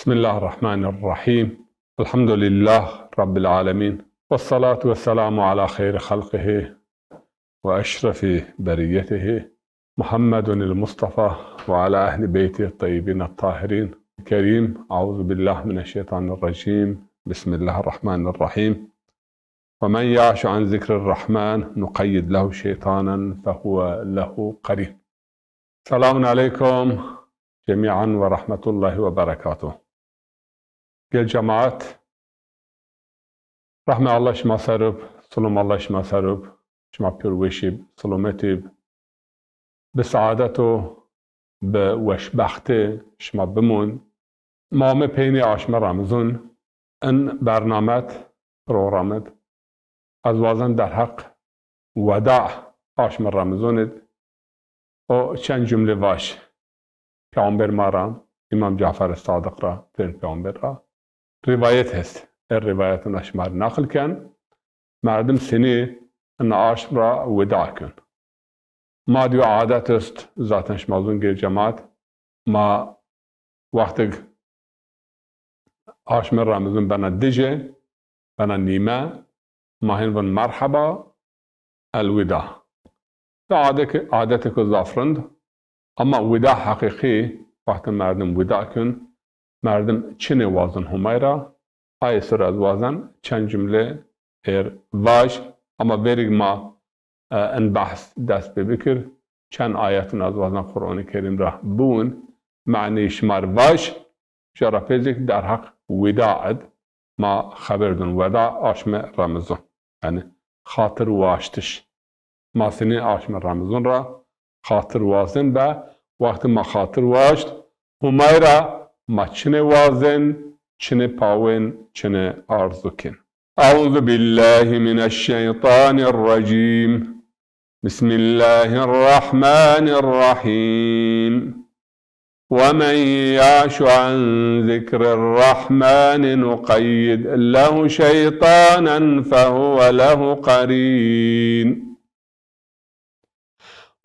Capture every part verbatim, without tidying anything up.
بسم الله الرحمن الرحيم. الحمد لله رب العالمين. والصلاة والسلام على خير خلقه وأشرف بريته محمد المصطفى وعلى أهل بيته الطيبين الطاهرين. الكريم، أعوذ بالله من الشيطان الرجيم. بسم الله الرحمن الرحيم. ومن يعش عن ذكر الرحمن نقيض له شيطانا فهو له قرين. سلام عليكم جميعا ورحمة الله وبركاته. Gel cemaat, rehmê Allah şima ser ib, silom Allah şima ser ib, şima pêr weş ib, silomet ib. Bi saadet û bi weşbextî şima bimon. Ma ame peynî aşme Remezon. In bernamet, programet, ez wazen derheq weda aşme Remezon id o çend cumle vaj. Peyxamber ma ra, Îmam Cafer Sadiq ra, pêr peyxamber ra rîwayet hest. E rîwayetuna şima rê naqil ken. Merdim senî ina aşm ra weda kin. Ma dîyo adet est, zaten şima zûn gel cemaat, ma wextig aşme Remezon bena dije, bena nîme, ma hên vun merheba, elwida. Da adeke, adeteke zaf rind, ama wida heqîqî, wextê merdim wida kin, merdim çinê wazin Homay ra, aye ser ez wazen çend cumle êr vaj, ama verîg ma, e, in behs dest pê bikir, çend ayetin ez wazen Quranê Kerîm ra biwin, maneyê şima rê vaj, jara pê zî derheq wida id ma xeber dun, weda aşme Remezon. Yanî xatir waştiş. Ma senî aşme Remezon ra xatir wazen be, wextê ma xatir waşt, Homay ra ma çinê wazen, çinê pawen, çinê arzu kin. أعوذ بالله من الشيطان الرجيم. بسم الله الرحمن الرحيم. ومن يعش عن ذكر الرحمن نقيض له شيطانا فهو له قرين.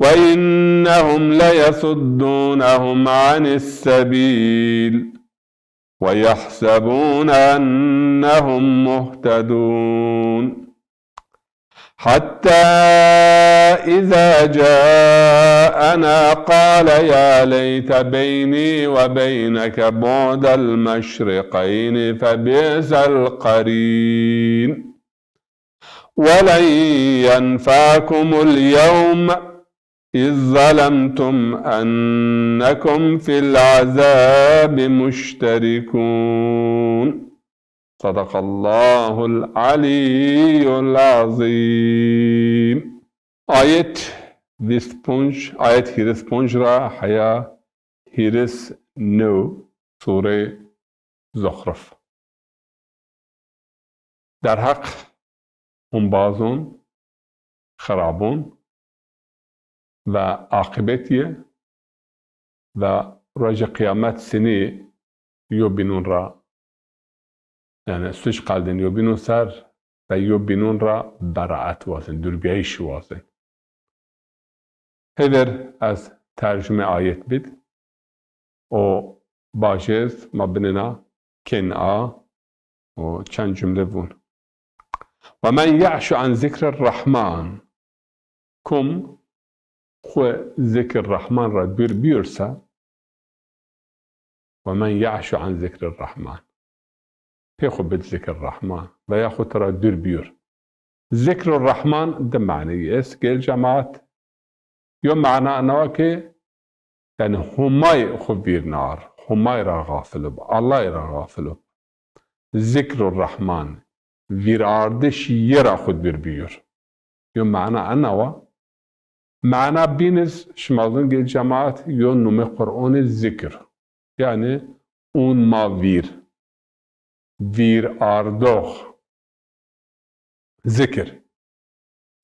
وإنهم ليصدونهم عن السبيل ويحسبون أنهم مهتدون. حتى إذا جاءنا قال يا ليت بيني وبينك بعد المشرقين فبئس القرين. ولن ينفعكم اليوم إذ ظلمتم أنكم في العذاب مشتركون. صدق الله العلي العظيم. Ayet vîst ponc, ayet hîris ponc ra heya hîris new, Sûreyê Zuxruf. Derheq humbazon, xirabon ve aqibetîye ve rojê qiyamet sinî yo bînon ra, yanî suç qaldên yo bînon ser ve yo bînon ra beraet wazên, durbîyayîş wazên. Hêver ez tercume ayet bid. O bajêz ma binêna kên a, o çend cumle vûn. ومن يعش عن ذكر الرحمن. Kum xwu zikir Rahman ra dûr bîyor se, ومن يعش عن ذكر الرحمن. Pê xwu bid zikir Rahman veya xwu tira dûr bîyor. Zikr û Rahman di maneyî est gel cemaat. Yo mana ena wa ke, yanî Humay xwu vîr nar, Humay ra xafil ib, Allay ra xafil ib. Zikr û Rahman, vîrardiş yi ra xwu dûr bîyor. Yo mana ena wa. Mana bîn iz şima zûn gel cemaat, yo numê Qur'anî zikir. Yanî ûn ma vîr. Vîr ardox. Zikir.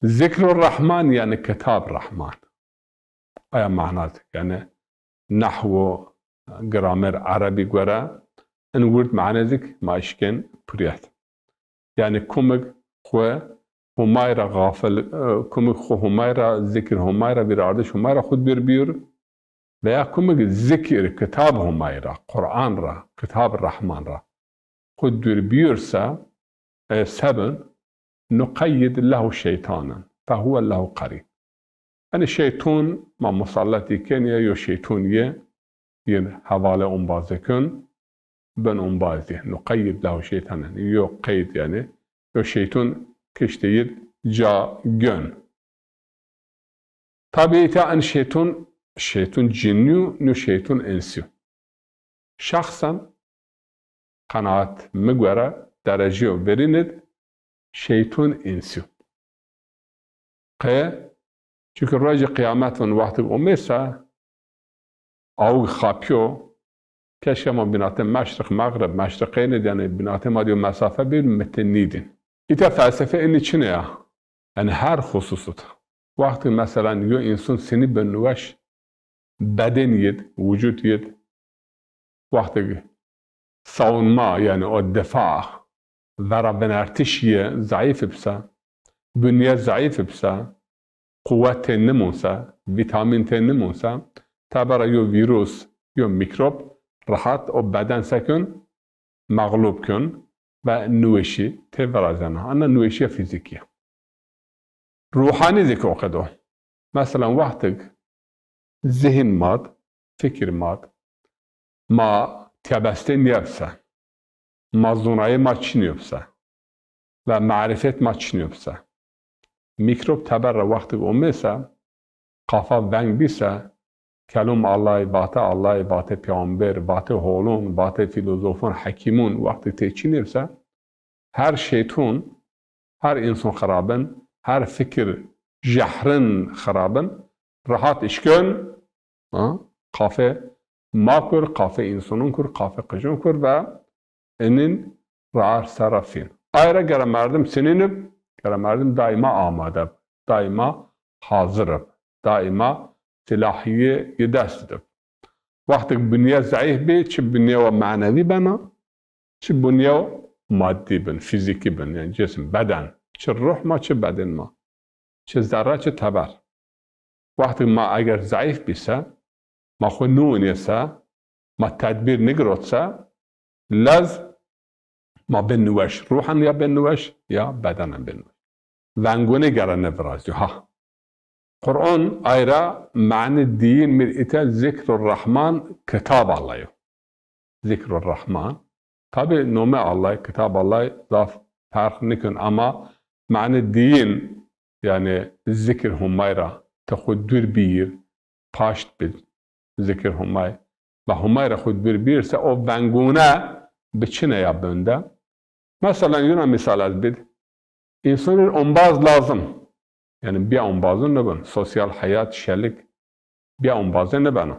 Zikr û Rahman yanî kitab Rahman. Aya mana zik. Yanî nahw û gramer erebî gore in wird mane zik ma işkên puriyet. Yanî kumik xwu Humay ra xafil, e, kumik xwu Humay ra, zikir Humay ra, vîrardiş Humay ra xwu dûr bîyor. veya kumig zikir, kitab Humay ra, Quran ra, kitab Rahman ra xwu dûr bîyur se, e, sebin, nuqeyyid lehu şeytanen, fehuwe lehu qarîn. Enî şeytun ma musallat yi kenî, yo şeytun yi, yin hevale ombazê kun, bin ombazî. Nuqeyyid lehu şeytanen. Yo qeyd yanî, yo şeytun kiştî yid ca gön. Tabî îta en şeytun, şeytun cinnî yo, no şeytun însî yo. Şexsen qenaet mi gore derecîyo verîn id şeytun însî yo. Qe? Çunke rojê qîyamet vin wextig omê se, awig xapîyo, keşke ma bînatê meşriq, mexrib, meşriqeyn id, yanî bînatê ma di yo mesafe bî, mi ti nîdîn. Îta felsefe inî çinê ya? Yanî her xusus id. Wextig meselen yo însan sinî bi niweş, bedên yid, wucud yid, wextig savunma, yanî o difa, vera vinertiş yi zayîf ib se, bünye zayîf ib se, quwet tê nimon se, vîtamîn tê nimon se, tebera yo vîrus, yo mîkrop rehat o beden se kun, mexlub kun ve niweşî tê virazena. Ana niweşîya fîzîkî ya. Ruhanî zî ki o qedo. Meselen, wextig zihîn ma d, fikir ma d, ma tebestê nîyeb se, ma zonayê ma çinîyob se ve marîfet ma çinîyob se. Mîkrop teber ra wextig omê se, qafa veng bî se, kelom Allay, vate Allay, vate peyxamber, vate holon, vate fîlozofon, hekîmon wextig tê çinîb se, her şeytun, her însan xirabin, her fikir jehrin xirabin, rehat işkön, ha, qafê ma kur, qafê însanon kur, qafê qijon kur ve inin raar serra fîn. Ay ra gere merdim sinîn ib, gere merdim daîma amade ib, daîma hazir ib, daîma silahî yi dest id ib. Wextig binye zayîf bî, çi binyewa manevî bena, çi binyew maddî bin, fîzîkî bin, yanî cisim, beden, çi ruh ma, çi bedên ma, çi zerre, çi teber. Wextig ma eger zayîf bî se, ma xwu niwinê se, ma tedbîr nigirot se, lez ma bin niweş, ruhen ya bin niweş, ya bedenen bin niweş. Vengune gere nivirazîyo, ha. Quran ay ra mani dîyin mi r îte Zikrur Rahman, kitab Allay yo. Zikrur Rahman. Tabî nome Allay, kitab Allay zaf ferq nikun ama mani dîyin, yanî zikir Humay ra ti xwu dûr bîyir, paşt bi zikir Humay ve Humay ra xwu dûr bîyir se o vengune bi çine ya bin de. Meselen, yuna mîsal ez bid. Însanî r ombaz lazim. Yanî bîya ombazun nibin. Sosyal heyat, şelik bîya ombazê nibeno.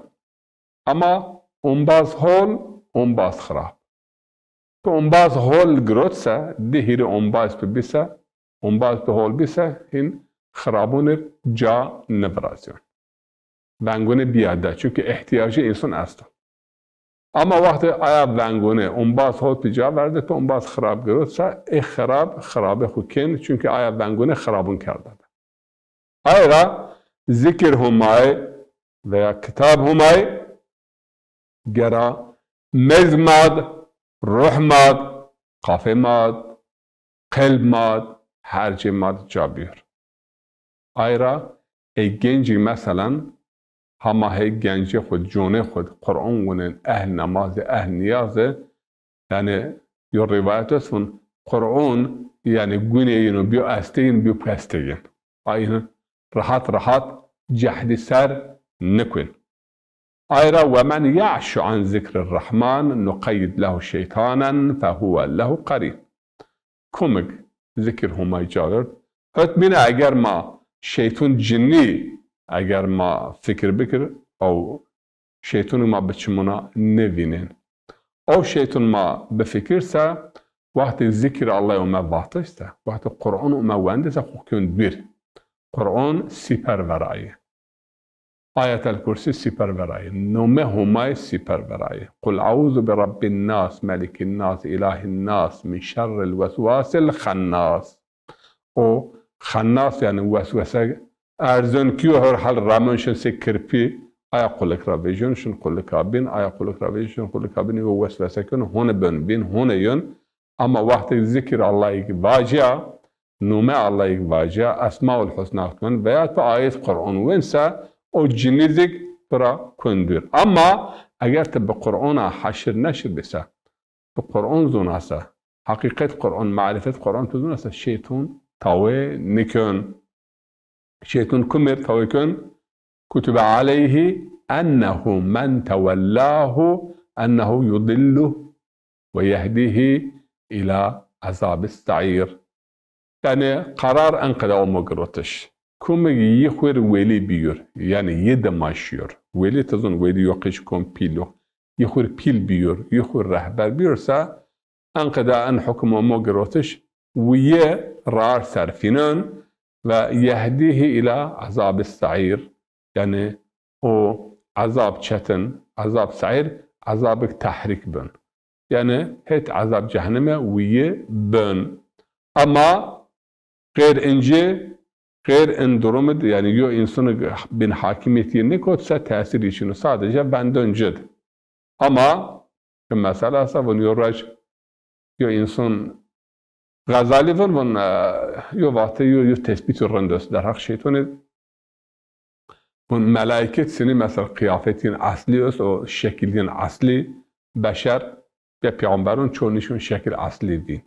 Ama ombaz hol, ombaz xirab. Tu ombaz hol girot se, di hîrê ombaz tu bî se, ombaz tu hol bî se, hîn xirabunê ca nivirazîyon. Vengune bîya de, çunke îhtîyacê însan esto. Ama wextê aya vengune ombaz hol tu ca verde, tu ombaz xirab girot se, ê xirab, xirabê xwu kên, çunke aya vengune xirabun kerda de. Ay ra zikir Humay veya kitab Humay gera mez ma d, ruh ma d, qafê ma d, qelb ma d, her cê ma d ca bîyor. Ay ra ê gencî meselen hama hê gencê xwu, conê xwu d Quran winên, ehl nemaz ê, ehl niyaz ê, yanî yo rîwayet est vun, Quran, yanî gunê yin o bîyo estê yin, bîyo pestê yin. Ay yin rehat rehat cehdî ser nikwên. Ay ra, "Ve men ya'şu an zikrir Rahman nuqeyyid lehu şeytanen fehuve lehu qarîn." Kumig zikir Humay ca verd. Hotmîne eger ma şeytun cinnî, eger ma fikir bikir, ew şeytun ma bi çimuna nivînên. Ew şeytun ma bifikir se, wextê zikir Allay ome vatiş se, wextê Quran ome wendê se, xwu kön dûr. Quran sîper verayê. Ayetel Kursî sîper verayê. Nome Humay sîper verayê. Qul euzu bi rabbin nas, melikin nas, ilahin nas, min şerril weswasil xennas. O xennas yanî weswese erzon kîyo, her hal ramon şin sê kirpî, Aya qulik ra vejyon, şin qulika bin, aya qulik ra vejyon, şin qulika bin, yo weswese kön, hone bön bin, hone yön. Ama wextê zikir Allah'î ki vajya, nume Allah'î ki vajya, Esmaul Husna kön, veya tu ayet Qur'an wense, o cinî zik pira kön dür. Ama eger tu bi Qur'ana haşir neşir bise, bi Qur'an zonase, haqiqet Qur'an, marifet Qur'an tu zonase, şeytan tawe nikön. Şeytan kumir tawe kön? Kutibe aleyhi ennehu men tewellahu ennehu yudilluh ve yehdihi ila azabis sa'ir. Yani karar en qeda omo girotiş. Kumig yi xwir welî biyor, yani yi dima şiyor. Welî tizun welî yo qij kom pîl yo. Yi xwir pîl biyor, yi xwir rehber biyorsa, en qeda en hukum omo girotiş, wi yi rar serfînon ve yehdihi ila azabis sa'ir. Yani o azab çetin, azab sa'ir, azabik tahrik bin. Yani het azab cehenneme wiyi bön. Ama gayr inci, gayr in durumu, yani yo insunu bin hakimiyeti nikotsa tesir içinu sadece benden cid. Ama mesela sa vun yo rac, yo insun Gazali vun, vun, e, yo vate yo, yo tespit rind est derheq şeytoni. Vun melaiket sini mesela kıyafetin asli est, o şekilin asli, beşer, ya peygamberun ço nişun şekil asli din.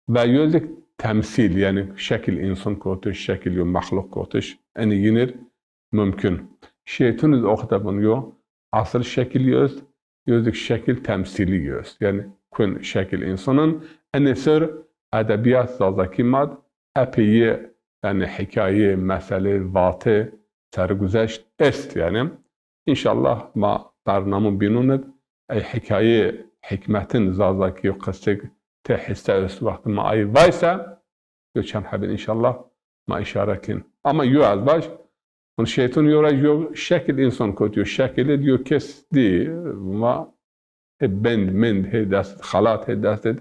Ve yo zik temsil, yani şekil insan kotiş, şekil yo mexluq kotiş, eni yinir mümkün. Şeytun iz oxte vun yo asıl şekil yo est, yo zik şekil temsili yo est. Yani kun şekil insanın, eni ser edebiyat Zazaki mad, epeyi, yani hikaye, mesele, vate, serguzeşt est yani. İnşallah ma bernamû bînûn id ey hikayê hikmetin Zazakî û qisik ti hisse est wextî ma ay vayse, yo çend hebin inşallah ma îşare kin. Ama yo ez vaj, hûn şeytun yo ra yo şekil însan kot, yo şekil id yo kes dî, ma hê bend mend, hê dest id xelat, hê dest id.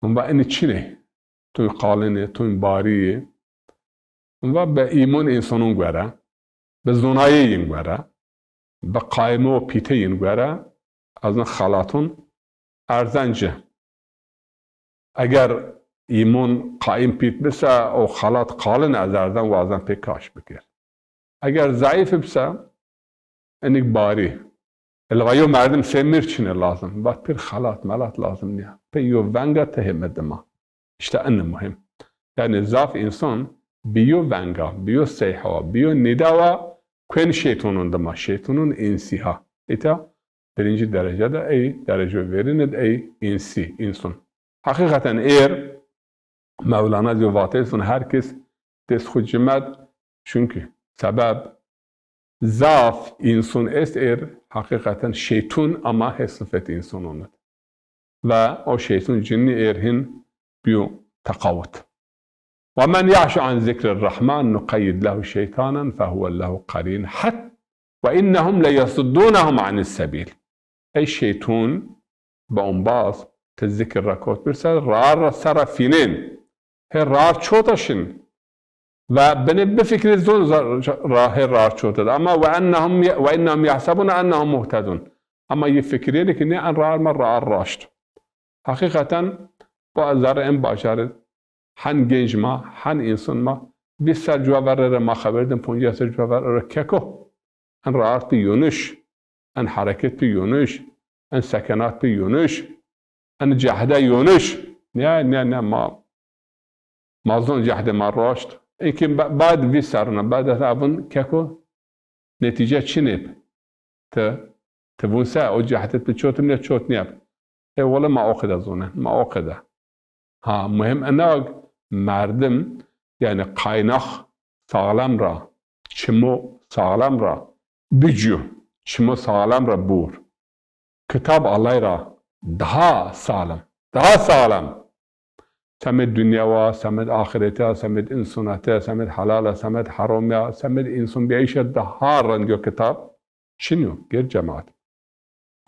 Hûn va inî çin ê? Toy qalin ê, toy barî yê. Hûn va bi îmon însanûn gore, bi zonayê yin gore, bi qayme û pîtê yin gore, ez in xelatûn erzen ci. Eger îmon qaîm pît bise û xelat qalin ez erzen, wazen pê kaş bikir. Eger zayîf bise, inik barî. Ila va yo merdim sê mir çine lazim. Vat pir xelat melat lazim nîya. Pê yo venga ti hê mi dima. İşte ini muhim. Yani zaf însan bi yo venga, bi yo seyhawa, bi yo nîdawa kuen şeytanun dima, şeytanun însî ha. Îta birinci derecede ey, derece verîn id ey însî, însan. Heqîqeten êr Mewlana zî vatê sun her kes dest xwu cimed, çunkî sebeb zaf însun est êr heqîqeten şeytun ama hê sifet însunun id. Ve o şeytun cinnî êr hin biyo teqawut. Ve men ya'şu an zikrî rrahman nuqeyyid lehu şeytanen fehuve lehu qarîn. Het ve innehum leyasuddunehum anis sebîl. Ey şeytun, bi ombaz, ti zikir ra kot bir ser, rar ra sera fînên. Hê rar çota şin. Ve binê bifikrî zon za-, ra hê rar çota de. Ama ve ennehum ye-, ve innehum yahsebune ennehum muhtedun. Ama yi fikirêne ki nê en rar ma rar raşt. Heqîqeten bu zerre en bajarî hen genc ma, hen însan ma, vîst ser cuwa verre re ma xeber din, poncas ser cuwa verre re keko. En rahat bi yonış, en hereket bi yonış, en sekenat bi yonış, en cehde yonış. Ne, ne, ne, ma, ma zon cehde ma raşt. Enki ba-, bad vîst serrina, bad ez avun keko, netîce çin ib. Ti, ti vun se, o cehdet bi çot ne çot niyab. E wele ma o qede zonen, ma o qede. Ha, muhim ena merdim, yani kaynak sağlam ra, çimo sağlam ra, bicû, çimo sağlam ra bur. Kitab Allay ra daha sağlam, daha sağlam. Semed dinya wa, semed axirete, semed însanete, semed helale, semed herame, semed însan biyayîşe daha rind yo kitab. Çin yo, gêr cemaat.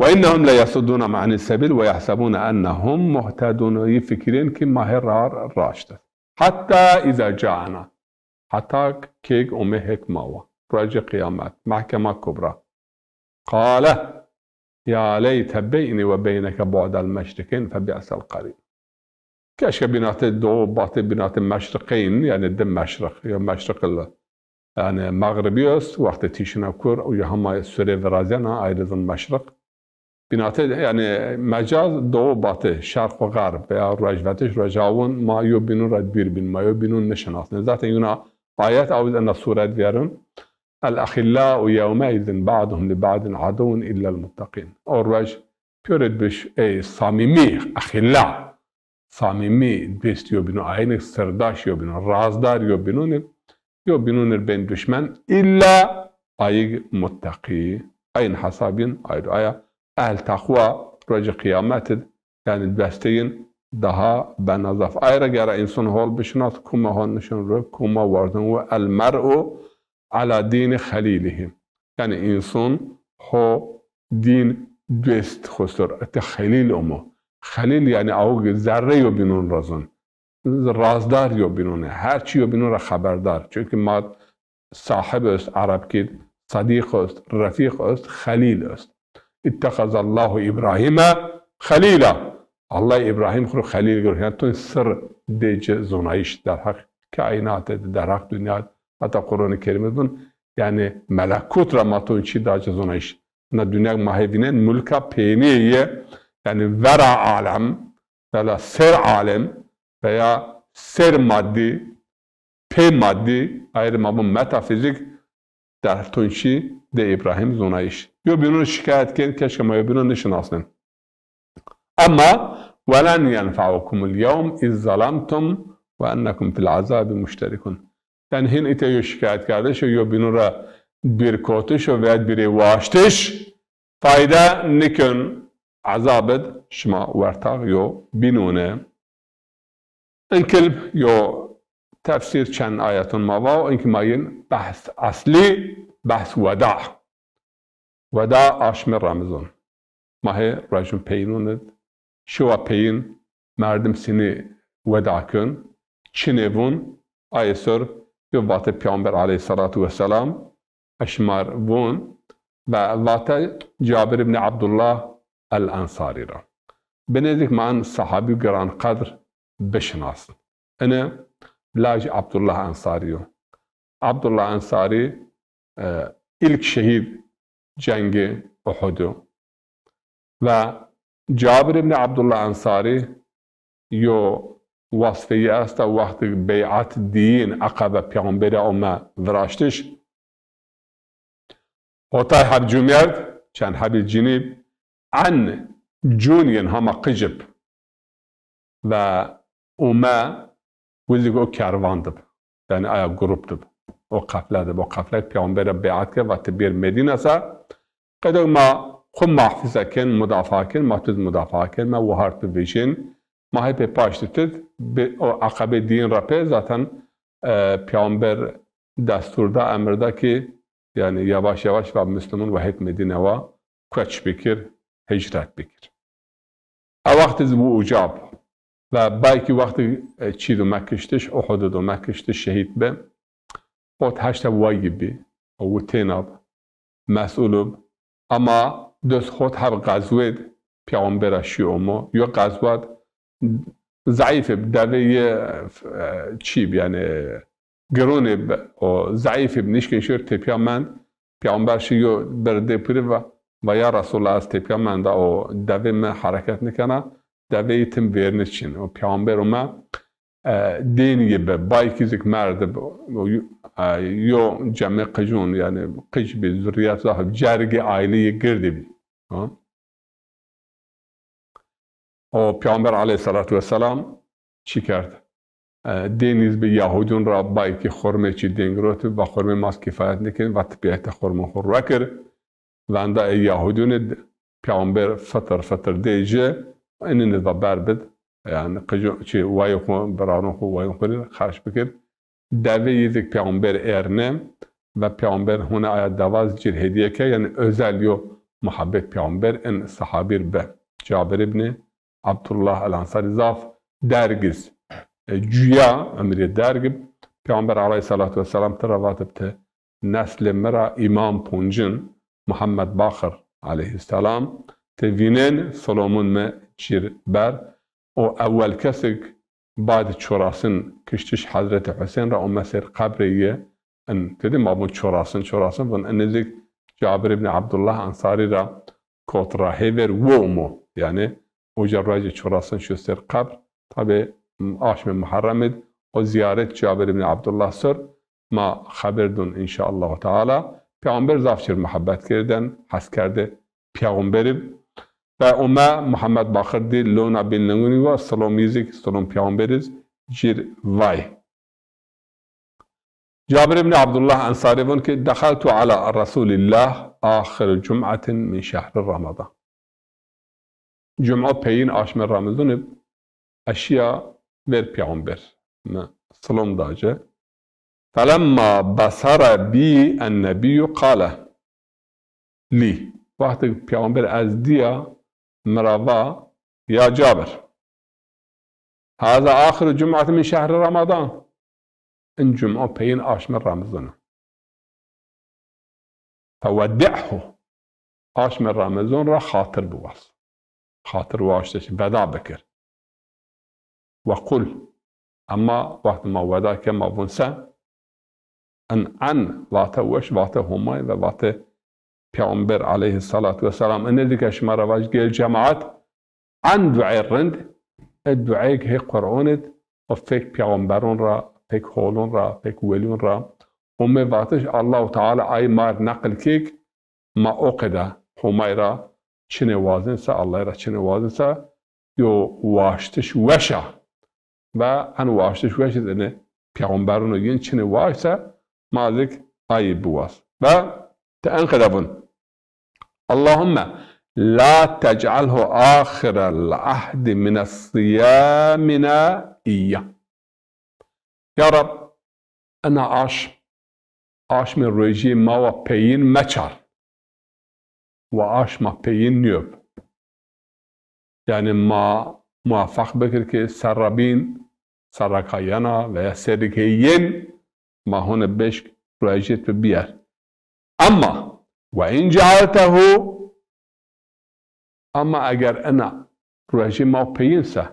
Ve innehum leyasuddunehum anis sebil ve yahsebune ennehum muhtedun. Yi fikirên ki ma hê rar raşt. Hatta iza caena. Heta kêg ome hek ma wa. Ruecê qîyamet, mehkema kubra. Qale ya leyte beynî we beyneke bu'del meşrikeyn fe bi'sel qarîn. Keşke bînatê doğu, batı, bînatê meşriqeyn, yanî di meşriq, yo meşriqil, yanî mexribî est, wextê tîşina kur, û yo hema surê virazena, ayrı zon meşriq. Bînatê, yanî mecaz doğu, batı, şerq û xerb, veya ruejvetiş, ruejawin, ma yo bînûn ra dûr bîn, ma yo bînûn nişinasnên. Zaten yuna ayet awiz ena suret vîyerûn. El-axillâ'u yewmeizin ba'duhum li ba'din aduvvun illel muttaqîn. O ruej pîyorê dibîş ey samîmî, axillâ, samîmî, dûst yo bînûn, ayînik sirdaş yo bînûn, razdar yo bînûn, yo bînûn ir bên duşmen, îlla ayîg muttaqî. Ayîn hesabîn ayrı aya. Ehl teqwa ruecê qîyamet id, yanî dûstê yin daha bena zaf. Ay ra gera însan hol bişinas, kuma ho nişin ro, kuma wardin wi. El mer'u ala dînî xelîlihî. Yanî însan ho dîn dûst xo ser, ete xelîl omo. Xelîl yanî awig zerrê yo bînûn ra zon. Razdar yo bînûn, her çî yo bînûn ra xeberdar. Çunkî ma sahib est, Erebkî d, sedîq est, refîq est, xelîl est. İttehazallahu İbrahime halila. Allah Îbrahîm xwu rê xelîl girot. Yanî to sir dê ci zonayîş derheq kaînatê de, derheq dinya de, heta Qur'anê Kerîm de vûn, yanî melekut ra ma to çî da ci zonayîş. Na dinya ma hê vînen mulka pênîye yê, yanî vera alem, veya ser alem, veya ser maddî, pê maddî, ayrı ma vûn metafizîk, derheq to çî dê Îbrahîm zonayîş. Yo bînûn şikayet kên, keşke ma yo bînûn nişinasnên. Ema, "Ve len yenfa'ukumul yewm iz zalemtum ve ennekum fil azabi muşterikun." Yanî hîn îta yo şikayetkerdiş, yo bînûn ra dûrkotiş û veya dûrê waştiş fayde nikên, ezab id şima wertax yo bînûn ê. Inkil yo tefsîr çend ayetûn ma va û inkî ma yin behs eslî, behs weda. Weda aşmê Remezon. Mahê ruejûn peyînûn id, şiwa peyîn merdim sinî weda kên, çinê vûn, ayê ser yo vatê Peyxamber aleyhîsselatu wesselam, eşmar vûn ve vate Cabir îbnî Abdullah el-Ensarî ra. Binê zî ke ma en sehabî giranqedr bişinasn. Ini laj Abdullah Ensarî yo. Abdullah Ensarî, e, ilk şehîd cengê Uhud o. Ve Cabir îbnî Abdullah Ensarî yo wasfê yi esta, wextê beyat dîyin Eqebe, Peyxamberî ome viraştiş. Hotay heb cumerd, çend hebî cinî b, en cûn yin hema qij ib. Ve ome wizîk o kervan dib. Yanî aya grup dib. O qefle dib. O qefle Peyxamberî beyat kerd, va ti bêr Medîne se. Qedek ma xwu muhafize kên, mudafaa kên, ma tu zî mudafaa kên, ma wahar tu vejên. Ma hê pê paştî tu bi o Eqebê dîyin ra pê zaten, e, Peyxamber destûr da, emir da ki, yanî yavaş yavaş va Muslimûn wahêk Medîne wa koç bikir, hicret bikir. E wextî zî wu uca b. Ve baykî wextî, e, çî d ome kiştiş, Uhud d ome kiştiş, şehîd bi. Hot heşt heb wayî bî. O wu têna b. Mesûl ib. Ema dös hot heb qezwê d Peyxamber ra şî omo. Yo qezwa d zeîf ib, devê yi, e, çî b, yanî girûn ib, o zeîf ib, nişkên şêr tepîya mend. Peyxamber şi yo bir dê piri va, va ya Resulullah, ez tepîya menda, o devê mi hereket nikena, devê yi tim vêrni çin. O Peyxamber ome, e, dên yi bi, baykî zik merd bi, o, e, yo cemê qicûn, yanî qic bi, zurriyet zaf, cergê aîlê yi girdî bi. Ha? O Peyxamber aleyhîsselatu wesselam çi kerd? E, dênîz bi Yahudîyon ra baykî xurmê çî dên girotî, va xurmê ma kîfayet nêkên, va ti pîyete xurmê xwu ruekir. Venda ê Yahudîyonî d Peyxamber fitir fitir dê ci, inîn id va ber bid. Yanî qico çî wayê xwu, birarûn xwu, wayûn xwu rê xerc bikir. Devê yi zik Peyxamber êrne ve Peyxamber hona aya deva zî cir hêdîye ke, yanî özel yo muhabbet Peyxamber in sehabîr bi. Cabir îbnî Abdullah el-Ensarî zaf derg iz, e, cuya, emrê derg ib. Peyxamber aleyhîsselatu wesselam ti ra vatib ti neslê mi ra îmam poncin, Muhammed Baqir aleyhisselam, ti vînên, silomûn mi cîr ber. O ewel kesik badî çorasin kiştiş Hezretî Husên ra ome ser qebrê yi. In, ti dî ma vûn çorasin, çorasin vûn. In nêzik Cabir îbnî Abdullah Ensarî ra kot ra hêver wo omo. Yanî, uca ruejê çorasin şiyo ser qebr. Tabî, aşmê Muharrem id o zîyaret Cabir îbnî Abdullah ser ma xeber dûn înşaallahu teala. Peyxamber zaf cir muhebbet kerdên, hes kerdê peyxamberî. Ve ome Muhammed Baqir dî lona bîn lingûnî wa, silom yi zik, silom peyxamberî z cîr vay. Cabir îbnî Abdullah Ensarî vûn ki, "Dexeltu ala Resulillah axir cum'atin min şehri Ramadan." Cum'o peyin aşmê Remezûnî ez şiya ver peyxamber. Mi silom da ci. Felemma besara bî ennebiyyû qale lî. Wextê peyxamber ez dîya, mi ra va, "Ya Cabir, haza axiru cum'ati min şehri Ramadan." In cum'o peyin aşmê Remezûn o. Feweddi'hu. Aşmê Remezûn ra xatir biwaz. Xatir waştiş, veda bikir. Ve qul. Ema wextê ma weda ke ma vûn se? In en vate weş, vate Homay ve vate Peyxamber aleyhissalatu vesselam. Ine dike şima ra vaj gel cemaat, en duê rind, e duê ke hê Qur'an id, o fek peyxamberun ra, fek holun ra, fek weliyun ra. Ome vatiş Allahu Teala ay mar neql kek, ma o qede Homay ra çinê wazin se, Allah ra çinê wazin se, yo waştiş weş a. Ve en waştiş weş id ine peyxamberun yin çinê waş se, ma zik ay biwaz. Ve ti en qede vûn. Allahumme la tec'alhu axirel ahdi mine siyamina iyya. Ya Rab, ena aşm, aşmê rojî ma wa peyin meçar. Wa aşma peyin nîyob. Yanî ma muwafaq bikir ki serra bîn, serra ka yena veya serrî ke yên, ma hone beşk ruejît bi bîyer. Ema, ve in cealtehu, ema eger ena ruejî ma peyin se,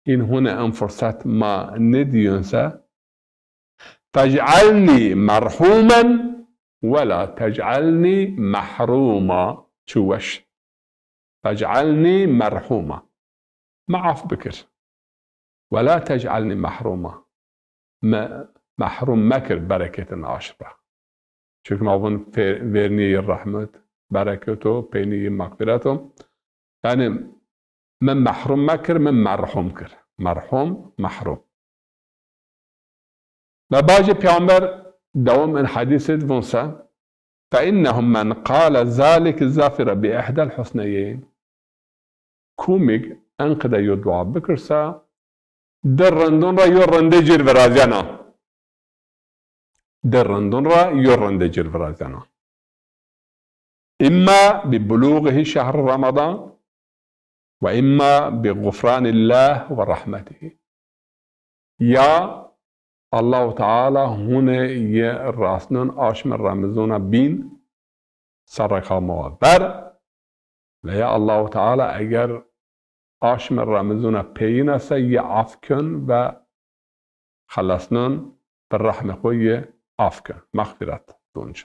în hone en fursat ma nêdîyon se, fec'alnî merhumen ve la tec'alnî mehrûma. Çi weş. Fec'alnî merhûma. Mi af bikir. Ve la tec'alnî mehrûma. Mi mehrûm mekir bereketên aşm ra. Çunke ma vûn fe-, vernîyê rehmet, bereket o, peynîyê mexfîret o. Yanî mi mehrûm mekir, mi merhûm kir. Merhûm, mehrûm. Ve bacê peyxamber dewam in hedîs id vûn se, "Fe innehu men qale zalike zafire bi ihdel husneyeyn." Kumik en qede yo dua bikir se, di rindun ra yo rinde cir virazyena. Di rindun ra yo rinde cir virazyena. Îmma bi bulûğihi şehr Ramadan ve îmma bi ğufranillah ve rahmetihi. Ya Allahu Teala hune yi rasnun aşmê Remezûna bîn, serra ka ma ver, veya Allahu Teala eger aşmê Remezûna peyina se yi af kön ve xelasnun, bi rehmê xo yi af kön. Mexfîret dûn ci.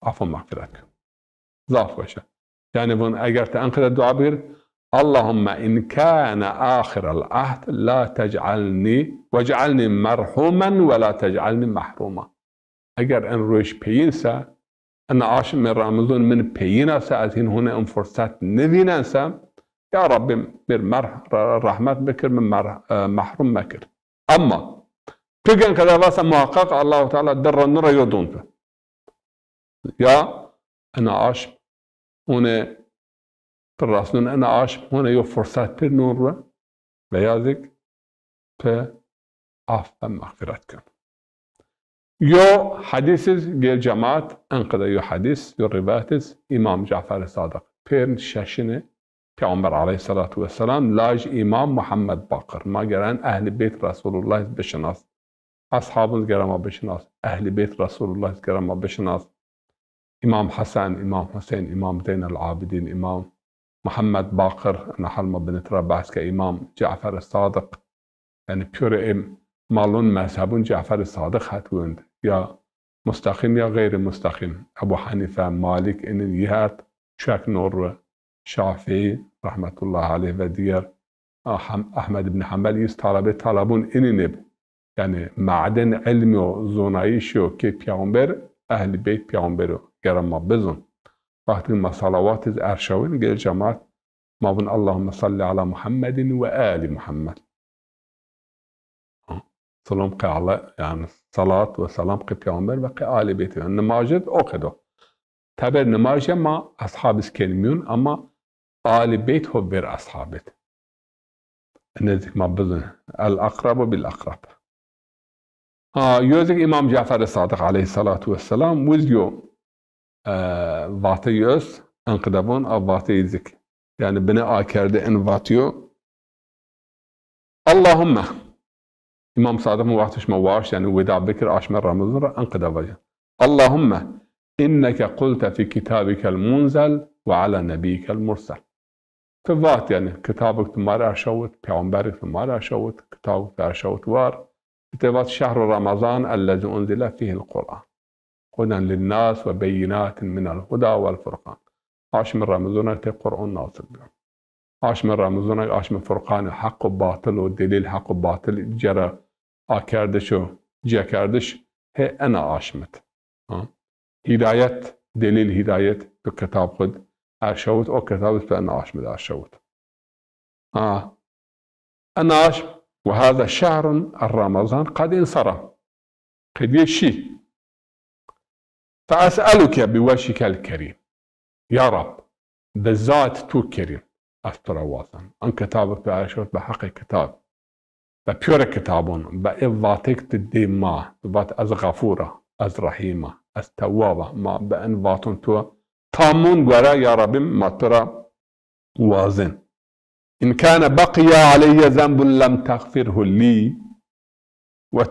Af û mexfîret kön. Zaf weş a. Yanî vûn eger ti en qede dua bikir, Allahumme in kâne axirel ahd la tec'alnî, vec'alnî merhûmen ve la tec'alnî mehrûma. Eger en roj peyin se, ena aşmê Remezûn min peyina se, ez hîn hune en fursat nivînen se, ya Rabbî, mir merh-, re-, rehmet bikir, min merh-, e, mehrûm mekir. Ema tu gen qede va se muheqeq Allahu Teala di rindun ra yo dûn tu. Ya ena aşm hune pirasnun, ena aşm hune yo fursat pir nun ru veya zik pi af ve mexfîret kön. Yo hedîs iz gel cemaat, en qede yo hedîs, yo rîwayet iz Îmam Cafer Sadiq pêrn şeşine Peyxamber aleyhissalatu vesselam, laj Îmam Muhammed Baqir. Ma geren Ehlî Beyt Resulullah iz bişinas. Eshabun zî gera ma bişinas. Ehlî Beyt Resulullah zî gera ma bişinas. Îmam Hesen, Îmam Huseyn, Îmam Zeynel Abidîn, Îmam Muhammed Baqir, ina hal ma binit ra behs ke, Îmam Cafer Sadiq. Yanî pîyorê ê malun mezhebun Cafer Sadiq het wind. Ya musteqîm ya xeyrî musteqîm. Ebu Hanife, Malik, inin yi het, çek nor ru. Şafîî rahmetullahi aleyh ve diğer, Ahem-, Ahmed ibn Hanbel, yi talebê talebun inin ib. Yanî maden ilmî yo, zonayîşî yo ke peyxamber, ehlî beyt peyxamber o. Gera ma bizun. Wextî ma salawat iz erşawin, gel cemaat, ma vun Allahümme salli ala Muhammedin ve ali Muhammed. Selam qê Allah, yanî salat ve selam qê peyxamber ve qê alî beyt. Yanî nimaj id o qedo. Teber nimajê ma eshab iz kenî mîyon, ama alî beyt ho ver eshab id. Ene zik ma bizun. El akrabu bil akrab. Ha, yo zik Îmam Cafer Sadiq aleyhissalatu vesselam wiz yo, e, vate yo est, enqidebon a vate zik. Yanî bine akerde en vat yo. Allahümme. Îmam Sadiq mi wextê şima waşt, yanî weda bikir, aşme Remezun ra, enqide vaje. Allahümme inneke qulte fi kitabikel munzel ve ala nebiyyikel mursel. Ti vat, yanî kitabik tu ma rê erşawit, peyxamberik tu ma rê erşawit, kitabik tu erşawit war. Ti vat şehru Remezan ellezî unzile fîhil Qur'an. Huden linnas ve beyinatin minel huda vel furqan. Aşmi Remezûna tê Qur'an nazil biyo. Aşmi Remezûna aşmi Furqan o, heq û batil o, delîl heq û batil cera akerdiş o, cekerdiş hê ena aşmit. Ha? Hîdayet, delîl hîdayet bi kitab xud erşawit, o kitab bi ena aşmit erşawit. Ha. Ena aşm, ve hâza şehrun Ramazan qad insara. Qedîye şî. Fe es'eluke bi weşikel kerîm. Ya Rab, bi zat tu kerîm, ez tu ra wazan. En kitabik tu erşawit bi heqê kitab. Bi pîyorê kitabon, bi ê vatek tu dê ma, tu vat ez Xefûr a, ez Rehîm a, ez Tewwab a, ma bi en vaton tu tamon gore ya Rabbim ma tu ra wazin. In kâne beqîye aleyye zenbun lem texfirhu lî. Ve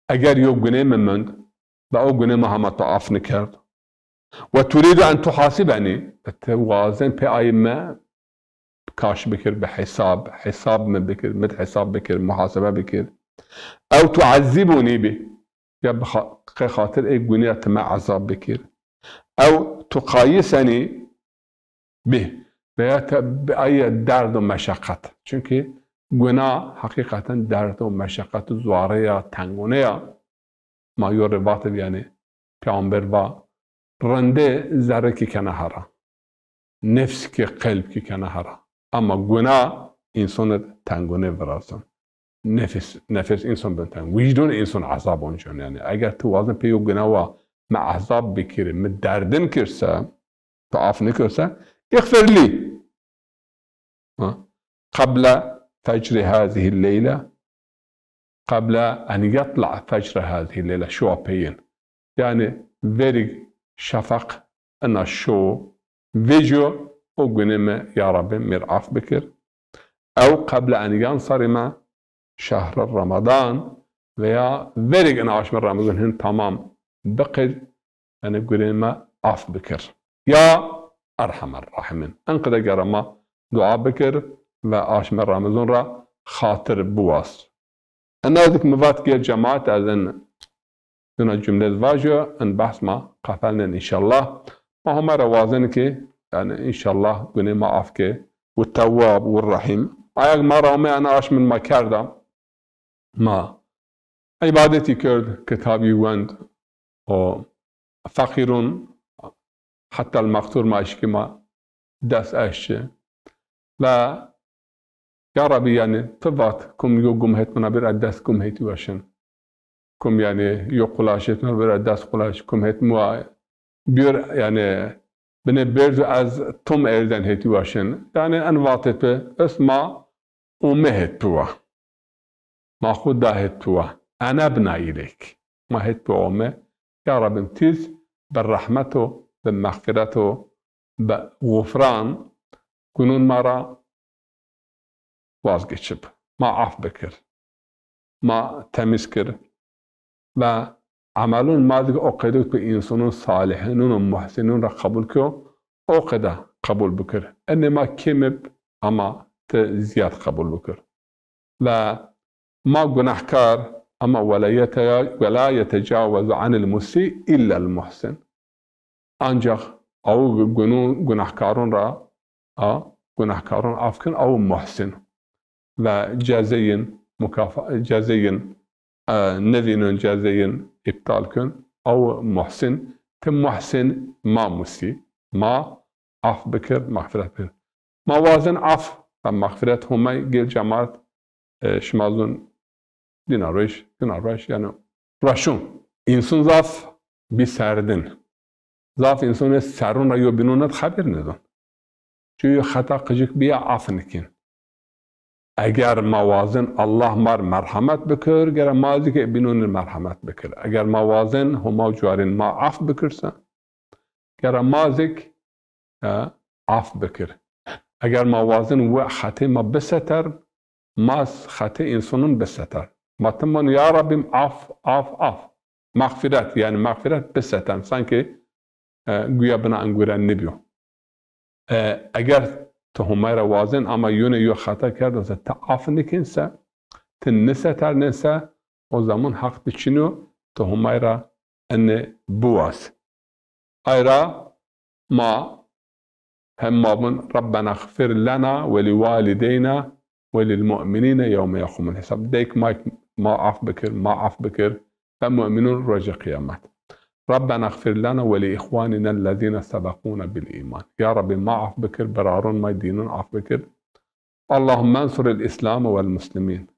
eger yo gunê mi mend, ve o gunê mi hema tu af nikerd. Ve turîdu en tuhasibenî, ve ti wazen pê ayî mi kaş bikir, bi hesab, hesab mi bikir, mi di hesab bikir, muhasebe bikir. Ew tuezzibunî bî, ya bi xa-, qê xatir ê gunîya ti mi ezab bikir. Ew tuqayisenî bih. Veya te bi aye derd û meşeqet. Çunkî guna heqîqeten derd û meşeqet û zuare ya, tengone ya. Ma yo rê vatib, yanî, Peyxamber va, rindê zerre kî kena hera. Nefs kî, qelb kî kena hera. Ama guna însan id tengone virazon. Nefis, nefes însan bin teng. Wîcdon însan ezab oncon, yanî. Eger ti wazin pê yo guna wa mi ezab bikiri, mi derdin kirse, tu af nikirse, îxfir lî. Ha? Qeble fecri hâzihî leyle, qeble en yetla fecri hâzihî leyle, şuwa peyin. Yanî verîg şefeq ina şo vecîyo, o gunê mi ya Rabbî mi rê af bikir. Ew qeble en yansarime şehre Ramadan veya verîg ina aşme Ramazan hin tamam biqid, yanî gunê mi af bikir. Ya Erhamer Rahimîn. Enqede gera ma dua bikir ve aşme Ramazan ra xatir biwaz. Ena zik mi vat ke cemaat ez en duna cumle vajo, en behs ma qefelnen înşallah. Ma Homa ra wazen ke, yanî înşallah gunê ma af ke, û Tewwab û Rehîm. Ayag ma ra ome, ena aşmin ma kerda. Ma îbadetî kerd, kitabî wend, o feqîrun heta el-meqtûr ma eşkî, ma dest eşçi. Ve ya Rabbî, yanî ti vat, kum yo gum het mi ra bêr, ez dest gum hetî weşin. Kum, yanî, yo qulaş het mi ra bêr, ez dest qulaş, kum het mi wa bêr, yanî, binê bêrd û ez tum erden hetî weşin. Yanî en vatê pi est ma ome het pi wa. Ma xwu da het tu wa. Enebna îleyk. Ma het tu ome. Ya Rabbim, tiz bi rehmet o, bi mexfiret o, bi xufran gunûn ma ra wazgeçib. Ma af bikir. Ma temîz kir. Ve emelun ma zî o qeyde ku însanun salihînun û muhsînun ra qebul kîyo, o qeyde qebul bikir. Enê ma kêm ib, ama ti zîyad qebul bikir. Ve ma gunahkar, ama wela yete-, wela yetecawezu anil musî illel muhsin. Ancax aw gunu-, gunahkarun ra, a, gunahkarun af kin, aw muhsin. Ve cezeyên, mukafa-, cezeyên, e, nivînun, cezeyên îptal kin, aw muhsin. Ti muhsin, ma musî, ma af bikir, mexfîret bikir. Ma wazin af ve mexfîret Homay gel cemaat, e, şima zun dîna rueş, dîna rueş, yanî rueşun. Însun zaf bî serdin. Zaf însun ê serrun ra yo bînun id xebir nidon. Çi yo xeta qicik bîya af nikên. Eger ma wazin Allah mar merhemet bikir, gere ma zî kî bînun id merhemet bikir. Eger ma wazin Homa û cuarên ma af bikirse, gere ma zî kî, e, af bikir. Eger ma wazin we xetê ma biseter, ma s-, xetê însanun biseter. Ma tim von, ya Rabbîm, af, af, af. Mexfîret, yanî mexfîret biseter. Sankî, e, guya bina engure nibîyo. E, eger ti Homay ra wazên, ama yone yo xeta kerdo se, ti af nikên se, ti niseternên se, o zaman Heq di çin o, ti Homay ra ene biwaz. Ay ra ma hem ma vun, Rabbena xfir lena ve li walideyna ve lil mu'minîne yewme yequmul hisab. Deyk ma, ma af bikir, ma af bikir ve mu'minun rojê qiyamet. Rabbena xfir lena ve li ihwanina ellezîne sebekûna bil îman. Ya Rabbî, ma af bikir, birarun ma dînun af bikir. Allahümme ensuril Îslame vel muslimîn.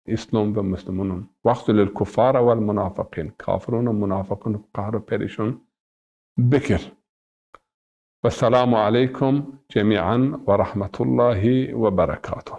Îslam ve muslimunun. Wexzulil kuffare vel munafiqîn. Kafirun û munafiqun qehr û perîşun bikir. Wesselamu aleykum cemî'an ve rahmetullahî ve berekatuh.